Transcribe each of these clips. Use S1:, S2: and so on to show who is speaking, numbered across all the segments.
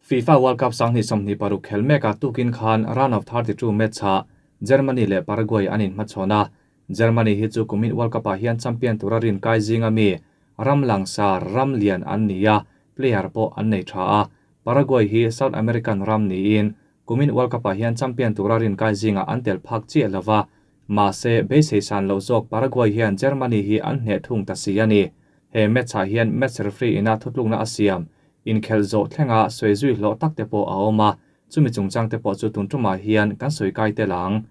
S1: FIFA World Cup 2026 khel meka tukin khan round of 32 match-ah Germany leh Paraguay an inhmachhawn a. Germany hi chu kumin World Cup-ah hian champion tura rin kai zinga mi ram langsar ram lian an ni a, player pawh an nei tha a. Paraguay hi South American ram niin kumin World Cup-ah hian champion tura rin kai zinga an tel phak chiah lova. Mahse, beisei san lo zawk Paraguay hian Germany hi an hneh thung ta si a ni. He match-ah hian match referee ina thutlukna a siam inkhelh zawh thlenga sawi zui hlawh tak te pawh a awm a, chumi chungchang te pawh chu tun tumah hian kan sawi kai tel ang.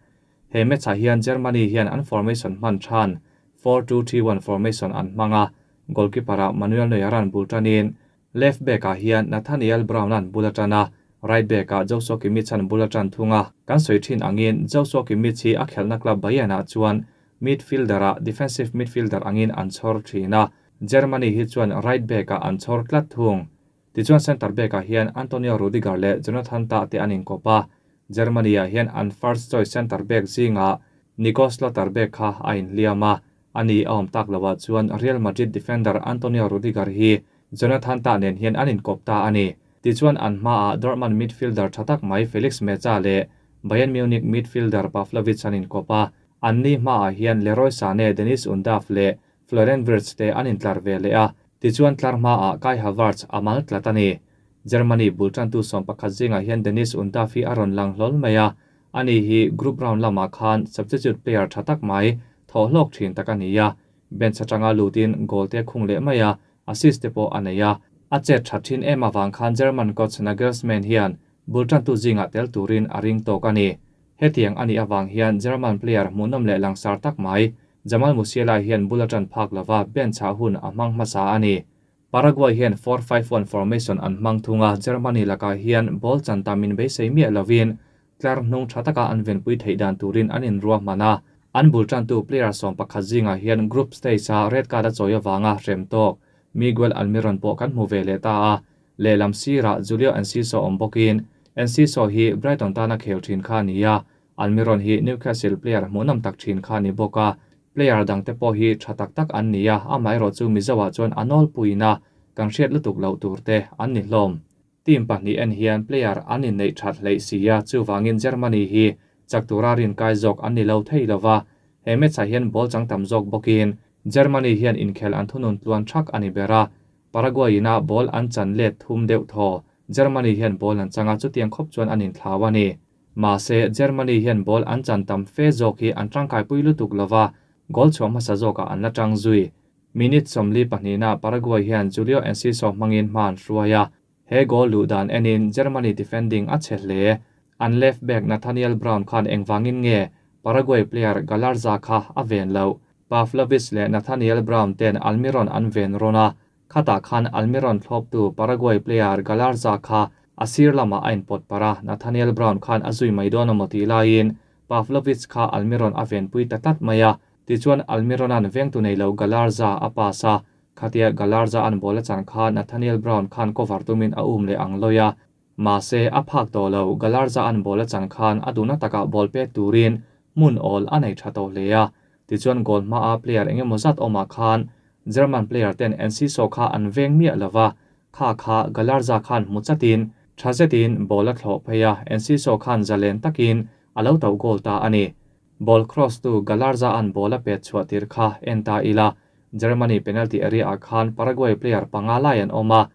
S1: He match-ah hian Germany hian an formation hman than 4-2-3-1 formation an hmang a, goalkeeper-ah Manuel Neuer-a'n bul tanin left back-ah hian Nathaniel Brown-a'n bul a tan a, right back-ah Joshua Kimmich-a'n bul a tan thung a. Kan sawi thin angin Joshua Kimmich hi a khelhna club Bayern-ah chuan midfielder-ah defensive midfielder angin an chhawr thin a, Germany hi chuan right back-ah an chhawr tlat thung. Tichuan centre back-ah hian Antonio Rudiger leh Jonathan Tah te an inkawp a, Germany-ah hian an first choice centre back zingah Nico Schlotterbeck kha a inhliam a, ani a awm tak loah chuan Real Madrid defender Antonio Rudiger hi Jonathan Tah nen hian an inkawp ta a ni. Tichuan an hmaah Dortmund midfielder tha tak mai Felix Meza leh Bayern Munich midfielder Pavlovic an inkawp a, anni hmaah hian Leroy Sane, Deniz Undav leh Florian Wirtz te an intlar ve leh a, tichuan tlar hmaah Kai Havertz a mal tlat a ni. Germany bul tantu 11 zingah hian Deniz Undav hi a rawn lang hlawl mai a, ani hi group round lamah khan substitute player tha tak mai, thawh hlawk thin tak a ni a, bench atanga lutin goal te khung leh mai a, assist te pawh a nei a. A chet tha thin em avang khan German coach Nagelsmann hian bul tantu zingah tel turin a ring tawk a ni. Hetiang a nih avang hian German player hmuhnawm leh langsar tak mai Jamal Musiala hian bul a tan phak lova bench ah hun a hmang hmasa a ni. Paraguay hian 4-5-1 formation an hmang thung a, Germany lakah hian ball chan tamin beisei miah lovin tlar hnung tha taka an venpui theih dan turin an inruah hman a. An bul tantu player 11 zingah hian group stage-a red card a chawi avanga hrem tawk Miguel Almiron pawh kan hmu ve leh ta a, lehlam sirah Julio Enciso awm bawkin Enciso hi Brighton tana khel thin kha a ni a, Almiron hi Newcastle player hmuhnawm tak thin kha a ni bawk a, player dangte pawh hi tha tak tak an ni a, amaherawh chu Mizoah chuan a nawlpuiin a, kan hriat lutuk loh tur te an ni hlawm. Team pahnih en hian player an inneih that hleih si a, chuvangin Germany hi chak tura rin kai zawk an ni lo thei lova, he match-ah hian ball chang tam zawk bawkin Germany hian inkhel an thunun tluan thak a ni ber a, Paraguay ina ball an chan let thum deuh thaw, Germany hian ball an chang a, chutiang khawp chuan an inthlau a ni. Mahse, Germany hian ball an chan tam fe zawk hi an tangkaipui lutuk lova, goal chhuah hmasa zawkah an la tang zui. Minute 42na Paraguay hian Julio Enciso hmangin hma an hruai a, he goal luh dan enin Germany defending a che hle. An left back Nathaniel Brown khan engvangin nge Paraguay player Galarza kha a ven loh. Pavlovic leh Nathaniel Brown ten Almiron an ven rawn a, khatah khan Almiron thlawptu Paraguay player Galarza kha a sir lamah a inpawt par a, Nathaniel Brown khan a zui mai dawn emaw tih laiin Pavlovic kha Almiron a venpui ta tlat mai a, tichuan Almirona'n vengtu nei lo Galarza a pass a, khatia Galarza an ball a chan kha Nathaniel Brown khan cover tumin a um leh ang lawi a, mahse a phak tawh lo, Galarza an ball a chan khan a duhna takah ball pek turin hmun awl a nei tha tawh hle a, tichuan goal hmaa player engemaw zat awmah khan German player ten Enciso kha an veng miah lova, kha kha Galarza khan hmu chatin tha zetin ball a thlawh phei a, Enciso khan zalen takin a lo tauh goal ta a ni. Ball cross tu Galarza an ball a pet chhuah tir kha en ta ila, Germany penalty area ah khan Paraguay player panga lai an awm a,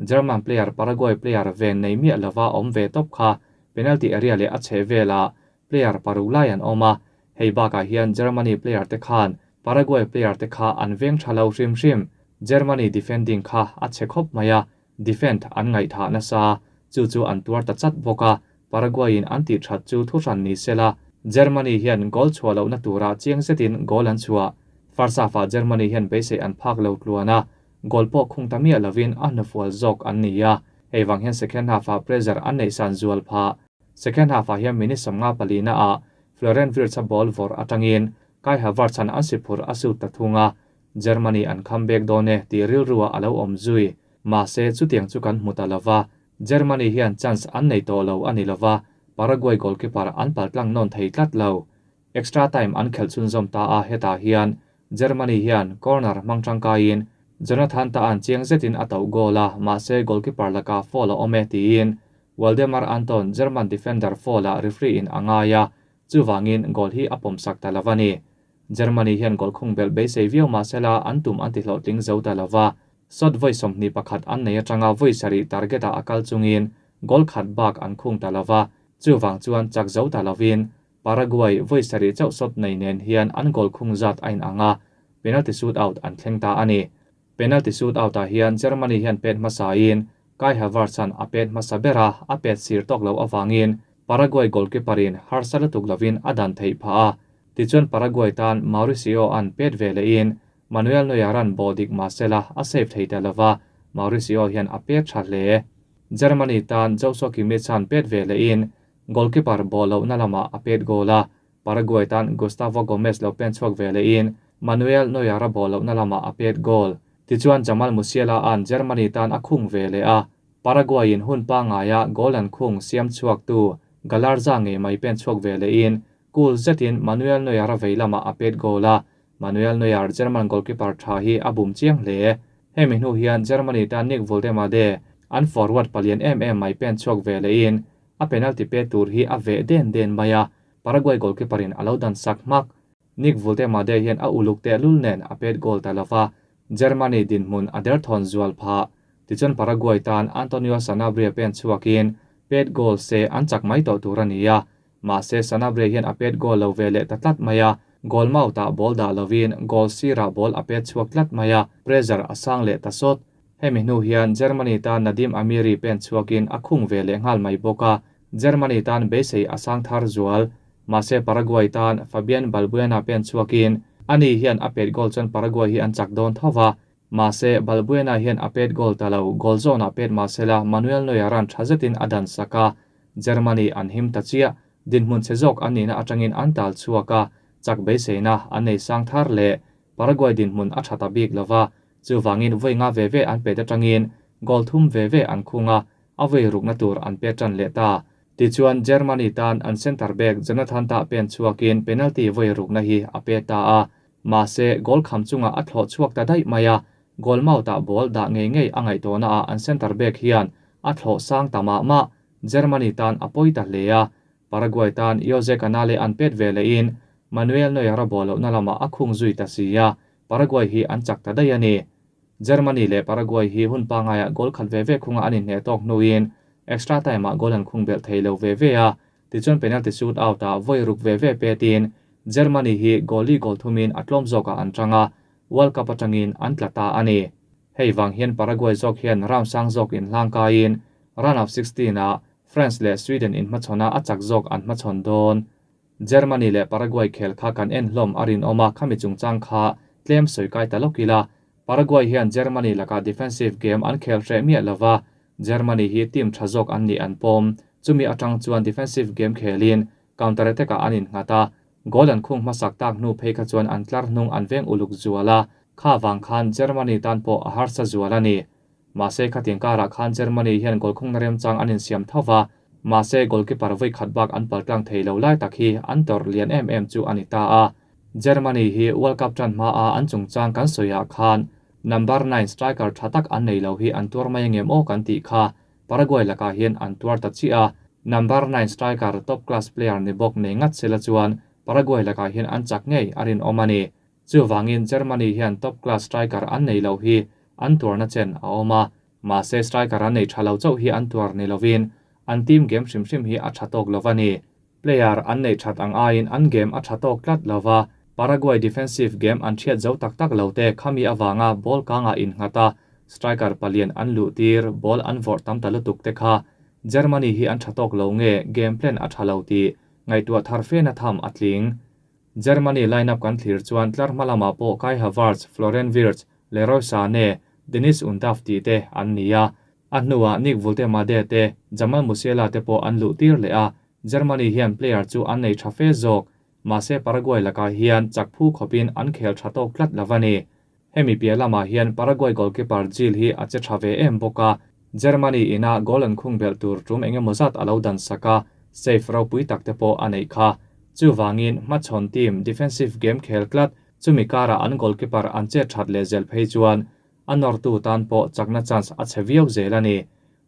S1: German player Paraguay player ven nei miah lova awm ve tawp kha penalty area leh a chheh velah player paruk lai an awm a, hei bakah hian Germany player te khan Paraguay player te kha an veng tha lo hrim hrim. Germany defending kha a che khawp mai a, defend an ngaihthah nasa, chu chu an tuar ta chat bawk a, Paraguay in an tih that chu thuhran ni sela, Germany hian goal chhuah lohna turah chiang zetin goal an chhuah. First half-ah Germany hian beisei an phak lo tluan a, goal pawh khung ta miah lovin a hnufual zawk an ni a, hei vang hian second half-ah pressure an neih san zual phah. Second half-ah hian minute 54 ah Florian Wirtz-a ball vawrh atangin Kai Havertz-a'n an si phurh a shoot ta thung a, Germany an comeback dawn e tih rilruah a lo awm zui. Mahse, chutiang chu kan hmu ta lova, Germany hian chance an nei tawh lo a ni lova, Paraguay goalkeeper an paltlang nawn thei tlat lo. Extra time an khelh chhunzawm ta a, hetah hian Germany hian corner hmang tangkaiin Jonathan Tah-a'n chiang zetin a tauh goal a, mahse goalkeeper lakah foul a awm e tiin. Waldemar Anton German defender foul-ah referee in a ngai a, chuvangin goal hi a pawmsak ta lo a ni. Germany hian goal khung belh beisei viau mah sela an tum an ti hlawhtling zo ta lo va, shot vawi 21 an nei atanga vawi sarih target-ah a kal chungin goal khat bak an khung ta lo va, chuvang chuan chak zo ta lovin Paraguay vawi sarih chauh shot nei nen hian an goal khung zat a inang a, penalty shootout an thleng ta a ni. Penalty shootout-ah hian Germany hian pet hmasain Kai Havertz-a'n a pet hmasa ber a, a pet sir tawk loh avangin Paraguay goalkeeper-in harsa lutuk lovin a dan theih phah a. Tichuan Paraguay tan Mauricio-a'n pet ve lehin Manuel Neuer-a'n bawh dik mah sela a save thei ta lova, Mauricio hian a pet tha hle. Germany tan Joshua Kimmich-a'n pet ve lehin goalkeeper bawh lohna lamah a pet goal a, Paraguay tan Gustavo Gomez lo pen chhuak ve lehin Manuel Neuer-a bawh lohna lamah a pet goal. Tichuan Jamal Musiala-a'n Germany tan a khung ve leh a, Paraguay-in hun pangngaia goal an khung siam chhuaktu Galarza ngei mai pen chhuak ve lehin cool zetin Manuel Neuer-a vei lamah a pet goal a, Manuel Neuer German goalkeeper tha hi a bum chiang hle. Hemi hnu hian Germany tan Nick Woltemade an forward palian em em mai pen chhuak ve lehin a penalty pe tur hi a veh den den mai a, Paraguay goalkeeper-in a lo dan sak hmak. Nick Woltemade hian a uluk tehlul nen a pet goal ta lova, Germany dinhmun a derthawn zual phah. Tichuan Paraguay tan Antonio Sanabria pen chhuakin pet goal se an chak mai tawh tur a ni a, mahse Sanabria hian a pet goal lo ve leh ta tlat mai a, goal mouth-ah ball dah lovin goal sirah ball a pet chhuak tlat mai a, pressure a sang leh ta sawt. Hemi hnu hian Germany tan Nadim Amiri pen chhuakin a khung ve leh nghal mai bawk a, Germany tan beisei a sang thar zual. Mahse Paraguay tan Fabian Balbuena pen chhuakin ani hian a pet goal chuan Paraguay hi an chak dawn tho va. Mahse Balbuena hian a pet goal ta lo, goal zawnah pet mahsela Manuel Neuer-a'n tha zetin a dan sak a, Germany an him ta chiah. Dinhmun chhe zawk an nihna atangin an tal chhuak a, chak beiseina an nei sang thar leh. Paraguay dinhmun a tha ta bik lo va, chuvangin vawi nga ve ve an pet atangin goal thum ve ve an khung a, a vawi rukna tur an pet tan leh ta. Tichuan Germany tan an centre back Jonathan Tah pen chhuakin penalty vawi rukna hi a pe ta a, mahse goal kham chungah a thlawh chhuak ta daih mai a, goal mouth-ah ball dah ngei ngei a ngaihtuahnaah an centre back hian a thlawh sang ta mah mah. Germany tan a pawi ta hle a, Paraguay tan Jose Canale an pet ve lehin Manuel Neuer a bawh lohna lamah a khung zui ta si a, Paraguay hi an chak ta daih a ni. Germany leh Paraguay hi hun pangaiah goal khat ve ve khunga an inhneh tawk hnuin extra time-ah goal an khung belh thei lo ve ve a, tichuan penalty shootout-ah vawi ruk ve ve petin Germany hi goalie goal thumin a tlawm zawkah an tang a, World Cup atangin an tla ta a ni. Hei vang hian Paraguay zawk hian round sang zawk inhlangkaiin round of 16-ah France leh Sweden inhmachhawnah a chak zawk an hmachhawn dawn. Germany leh Paraguay khel kha kan en hlawm a rinawm a, khami chungchang kha tlem sawi kai ta lawk ila. Paraguay hian Germany lakah defensive game an khel hreh miah lova, Germany hi team tha zawk an nih an pawm. Chumi atang chuan defensive game khelin counter attack ah an innghat a, goal an khung hmasak tak hnu phei kha chuan an tlar hnung an veng uluk zual a, kha vang khan Germany tan pawh a harsa zual a ni. Mahse khatiang karah khan Germany hian goal khungna remchang an insiam tho va, mahse goalkeeper vawi khat bak an paltlang thei lo lai tak hi an tawrh lian em em chu a ni ta a. Germany hi World Cup tan hmaa an chungchang kan sawiah khan number nine striker tha tak an nei lo hi an tuar mai angem aw kan tih kha Paraguay lakah hian an tuar ta chiah a, number nine striker top class player ni bawk nei ngat sela chuan Paraguay lakah hian an chak ngei a rinawm a ni. Chuvangin Germany hian top class striker an nei loh hi an tuarna chen a awm a, mahse striker an nei tha lo chauh hi an tuar ni lovin an team game hrim hrim hi a tha tawk lo a ni. Player an neih that ang aiin an game a tha tawk tlat lo va, Paraguay defensive game an thiat zo tak tak lo te khami avanga ball kangah innghat a, striker palian an luh tir, ball an vawrh tam ta lutuk te kha Germany hi an tha tawk lo nge game plan a tha lo tih ngaihtuah thar fena tham a tling. Germany line-up kan thlir chuan tlar hma lamah pawh Kai Havertz, Florian Wirtz, Leroy Sane, Deniz Undav tih te an ni a. A hnuah Nick Woltemade te, Jamal Musiala te pawh an luh tir leh a, Germany hian player chu an nei tha fe zawk. Mahse Paraguay lakah hian chak phu khawpin an khel tha tawk tlat lo a ni. Hemi piah lamah hian Paraguay goalkeeper Gil hi a che tha ve em bawk a, Germany ina goal an khung belh tur tum eng emaw zat a lo dan sak a, save ropui tak te pawh a neih kha. Chuvangin hmachhawn team defensive game khel tlat, chumi karah an goalkeeper an chet that leh zel phei chuan a nawrtu tan pawh chakna chance a chhe viau zel a ni.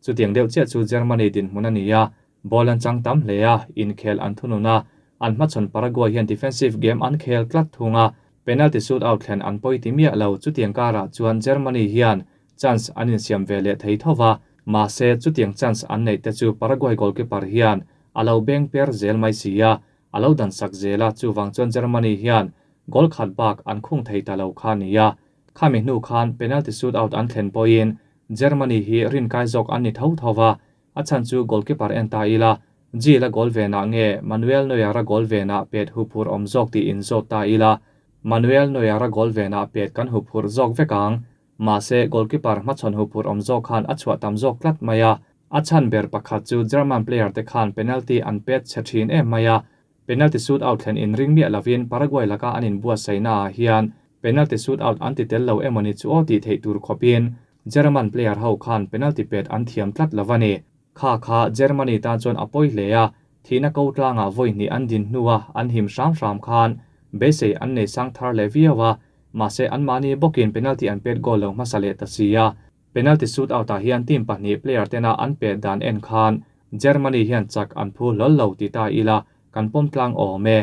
S1: Chutiang deuh chiah chu Germany dinhmun a ni a, ball an chang tam hle a, inkhel an thunun a, an hmachhawn Paraguay hian defensive game an khel tlat thung a, penalty shootout thlen an pawi ti miah lo. Chutiang karah chuan Germany hian chance an insiam ve leh thei tho va, mahse chutiang chance an neih te chu Paraguay goalkeeper hian a lo beng per zel mai si a, a lo dan sak zel a, chuvang chuan Germany hian goal khat bak an khung thei ta lo kha a ni a. Khami hnu khan penalty shootout an thlen pawhin Germany hi rinkai zawk an ni tho tho va, a chhan chu goalkeeper en ta ila, Gil a goal venah nge Manuel Neuer a goal venah pet huphurh awm zawk tih inzawt ta ila, Manuel Neuer a goal venah pet kan huphurh zawk vek ang. Mahse, goalkeeper hmachhawn huphurh awm zawk khan a chhuah tam zawk tlat mai a. A chhan ber pakhat chu German player te khan penalty an pet chhe thin em mai a. Penalty shoot out thlen inring miah lovin Paraguay laka an inbuatsaihna ah hian penalty shoot out an ti tel lo emawni chu aw tih theih tur khawpin German player ho khan penalty pet an thiam tlat lo a ni. Kha kha Germany tan chuan a pawi hle a, thihna ko tlangah vawi hnih an din hnua an him hram hram khan beisei an nei sang thar leh viau a, mahse anmahni bawkin penalty an pet goal lo hmasa leh ta si a. Penalty shootout ah hian team pahnih player tena an pet dan en khan Germany hian chak an phu hlawl lo ti ta ila kan pawm tlang awm e.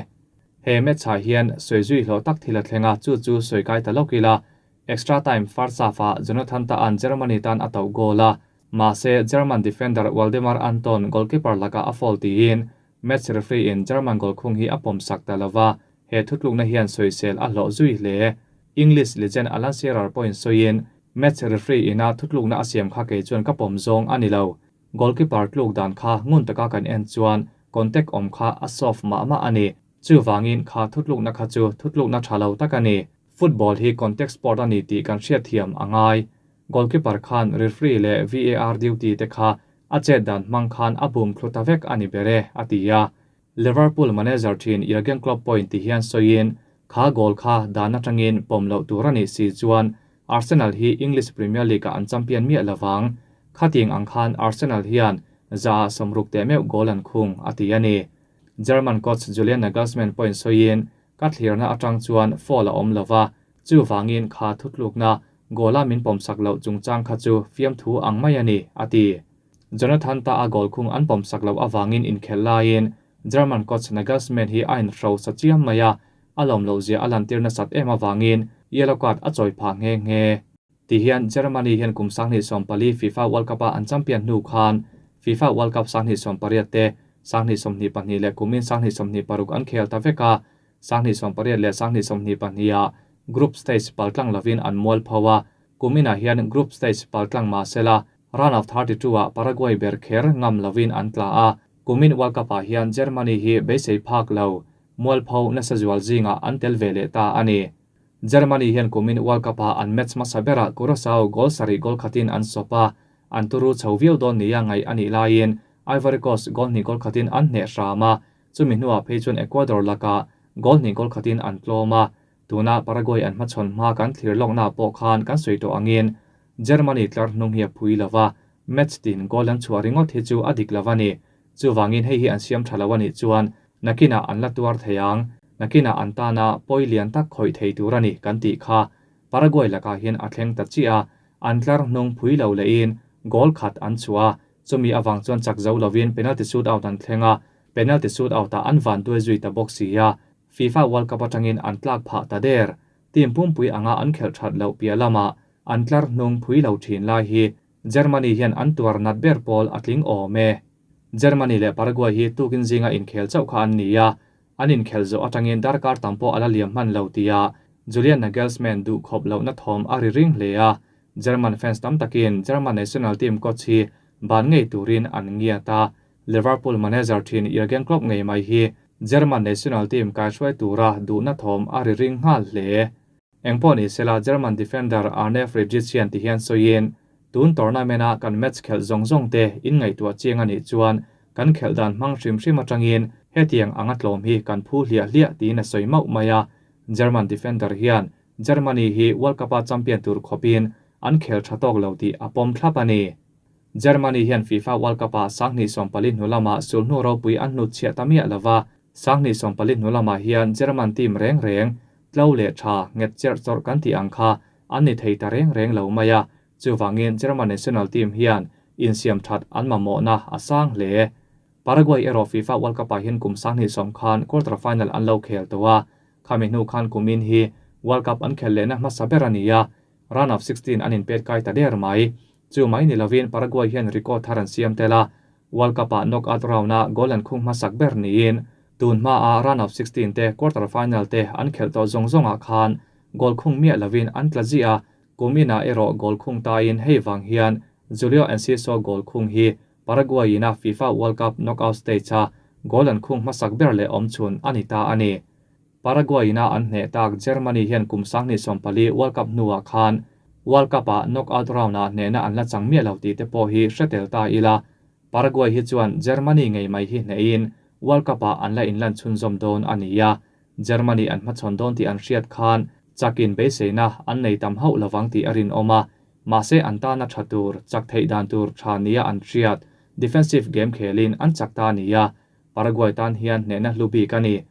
S1: He match ah hian sawi zui hlawh tak thil a thleng a, chu chu sawi kai ta lawk ila. Extra time first half ah Jonathan Tah-a'n Germany tan a tauh goal a, mahse German defender Waldemar Anton goalkeeper lakah a foul tiin match referee in German goal khung hi a pawm sak ta lova, he thutlukna hian sawisel a hlawh zui hle. English legend Alan Shearer pawhin sawiin, Match referee ina thutlukna a siam kha kei chuan ka pawm zawng a ni lo. Goalkeeper tluk dan kha ngun taka kan en chuan contact awm kha a soft mah mah a ni. Chuvangin kha thutlukna kha chu thutlukna tha lo tak a ni. Football hi contact sport a ni tih kan hriatthiam a ngai. Goalkeeper khan referee leh VAR duty te kha a chet dan hmang khan a bum thlu ta vek a ni ber e, a ti a. Liverpool manager thin Jurgen Klopp pawhin ti hian sawiin, Kha goal kha dan atangin pawm loh tur a nih si chuan Arsenal hi English Premier League-ah an champion miah lovang. Khating ang khan Arsenal hian zaah sawmruk teh meuh goal an khung, a ti a ni. German coach Julian Nagelsmann pawhin sawiin, Ka thlirna atang chuan foul a awm lova, chuvangin kha thutlukna goal-a min pawmsak loh chungchang kha chu fiamthu ang mai a ni, a ti. Jonathan ta a goal khung an pawmsak loh avangin inkhelh laiin German coach Nagelsmann hi a inhro sa chiam mai a, a lawm loh zia a lantir nasat em avangin yellow card a chawi phah nghe nghe. Tihian Germany hian kum 2014 FIFA World Cup-a an champion hnu khan FIFA World Cup 2018 te, 2022 leh kumin 2026 an khel ta vek a, 2018 leh 2022 ah group stage paltlang lovin an mual pho a, kuminah hian group stage paltlang mah sela Round of 32 ah Paraguay ber kher ngam lovin an tla a, kumin World Cup ah hian Germany hi beisei phak lo, mualpho nasa zual zingah an tel ve leh ta a ni. Germany hian kumin World Cup ah an match hmasa berah Curacao goal sarih goal khatin an sawp a, an turu chho viau dawn nia ngaih a nih laiin Ivory Coast goal hnih goal khatin an hneh hram a, chumi hnuah phei chuan Ecuador lakah goal hnih goal khatin an tlawm a, tuna Paraguay an hmachhawn hma kan thlir lawknaah pawh khan kan sawi tawh angin Germany tlar hnung hi a phui lo va, match tin goal an chhuah ringawt hi chu a dik lo a ni. Chuvangin hei hi an siam tha lo a nih chuan nakinah an la tuar thei ang, nakinah an tana pawi lian tak khawih thei tur a ni kan tih kha Paraguay lakah hian a thleng ta chiah a, an tlar hnung phui lo lehin goal khat an chhuah a, chumi avang chuan chak zo lovin penalty shootout an thleng a, penalty shootout-ah an vanduai zui ta bawk si a, FIFA World Cup atangin an tlak phah ta der. Team pumpui anga an khelh that loh piah lamah an tlar hnung phui lo thin lai hi Germany hian an tuar nat ber pawl a tling awm e. Germany leh Paraguay hi tukin zinga inkhel chauh kha an ni a, an inkhel zawh atangin darkar tam pawh a la liam hman lo tia Julian Nagelsmann duh khawp lohna thawm a ri ring hle a, German fans tam takin German national team coach hi ban ngei turin an ngiat a, Liverpool manager thin Jurgen Klopp ngei mai hi German national team kaihruai tura duhna thawm a ri ring nghal hle. Engpawh ni sela German defender Arne Friedrich hian ti hian sawiin, Tun tournament-a kan match khelh zawng zawng te inngaihtuah chiang a nih chuan kan khelh dan hmang hrim hrim atangin hetiang anga tlawm hi kan phu hliah hliah tiin a sawi mauh mai a. German defender hian Germany hi World Cup-a champion tur khawpin an khel tha tawk lo tih a pawm thlap a ni. Germany hian FIFA World Cup-ah 2014 hnu lamah sulhnu ropui an hnut chhiah ta miah lo va, 2014 hnu lamah hian German team reng reng tlo leh tha nghet cherh chawrh kan tih ang kha an ni thei ta reng reng lo mai a. Chuvangin German national team hian insiam that an mamawhna a sang hle. Paraguay erawh FIFA World Cup-ah hian kum 2010 khan quarter final an lo khel tawh a, khami hnu khan kumin hi World Cup an khel lehna hmasa ber a ni a, round of 16 an inpet kai ta der mai. Chu mai ni lovin Paraguay hian record thar an siam tel a, World Cup-ah knockout round-a goal an khung hmasak ber niin tun hmaa round of 16 te quarter final te an khelh tawh zawng zawngah khan goal khung miah lovin an tla ziah a, kuminah erawh goal khung tain hei vang hian Julio Enciso goal khung hi Paraguay ina FIFA World Cup knockout stage-a goal an khung hmasak ber leh awm chhun a ni ta a ni. Paraguay ina an hneh tak Germany hian kum 2014 World Cup hnuah khan World Cup-ah knockout round-ah hnehna an la chang miah lo tih te pawh hi hre tel ta ila. Paraguay hi chuan Germany ngei mai hi hnehin World Cup-ah an la inlan chhunzawm dawn a ni a. Germany an hmachhawn dawn tih an hriat khan chakin beiseina an nei tam hauh lovang tih a rinawm a. Mahse an tana tha tur, chak theih dan tur tha nia an hriat, defensive game khelin an chak ta a ni a. Paraguay tan hian hnehna hlu bik a ni.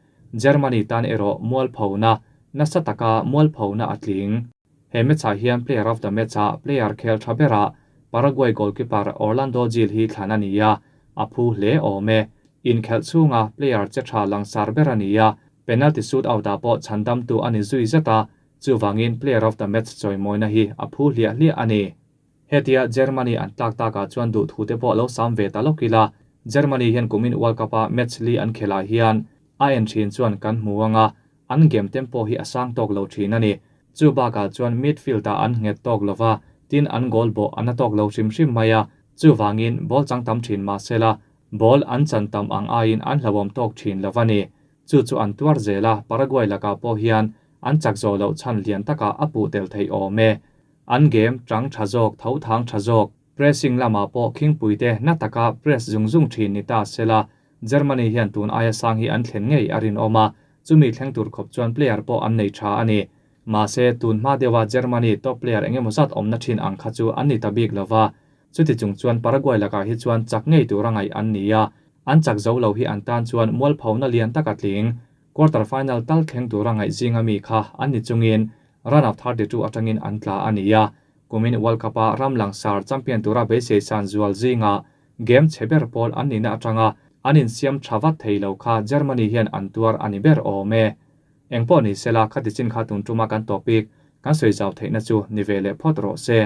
S1: Germany tan erawh mualphona, nasa taka mualphona a tling. He match-ah hian player of the match-ah player khel tha berah Paraguay goalkeeper Orlando Gil hi thlan a ni a, a phu hle awm e. Inkhelh chhunga player che tha langsar ber a ni a, penalty shootout-ah pawh chhandamtu a ni zui zet a, chuvangin player of the match chawimawina hi a phu hliah hliah a ni. Hetia Germany an tlak takah chuan duhthu te pawh lo sam ve ta lawk ila, Germany hian kumin World Cup-a match li an khelh ah hian a en thin chuan kan hmu ang a, an game tempo hi a sang tawk lo thin a ni. Chu bakah chuan midfield-ah an nghet tawk lova, tin an goal bawh an a tawk lo hrim hrim mai a, chuvangin ball chang tam thin mahsela ball an chan tam ang aiin an hlauhawm tawk thin lo a ni. Chu chu an tuar zel a, Paraguay lakah pawh hian an chak zawh loh chhan lian takah a puh tel theih awm e. An game tang tha zawk, tho thang tha zawk, pressing lamah pawh khingpuite na taka press zung zung thin ni ta sela, Germany hian tun aia sang hi an thlen ngei a rinawm a, chumi thleng tur khawp chuan player pawh an nei tha a ni. Mahse, tun hma deuha Germany top player engemaw zat awmna thin ang kha chu an ni ta bik lova, chuti chung chuan Paraguay lakah hi chuan chak ngei tura ngaih an ni a, an chak zo lo hi an tan chuan mualphona lian taka tling. Quarter final tal thleng tura ngaih zinga mi kha an ni chungin round of 32 atangin an tla a ni a, kumin World Cup-a ram langsar champion tura beisei san zual zinga game chhe ber pawl an nihna atanga an insiam tha vat thei lo kha Germany hian an tuar a ni ber awm e. Engpawh ni sela khati chin kha tun tuma kan topic kan sawi zau theihna chu ni ve leh phawt rawh se.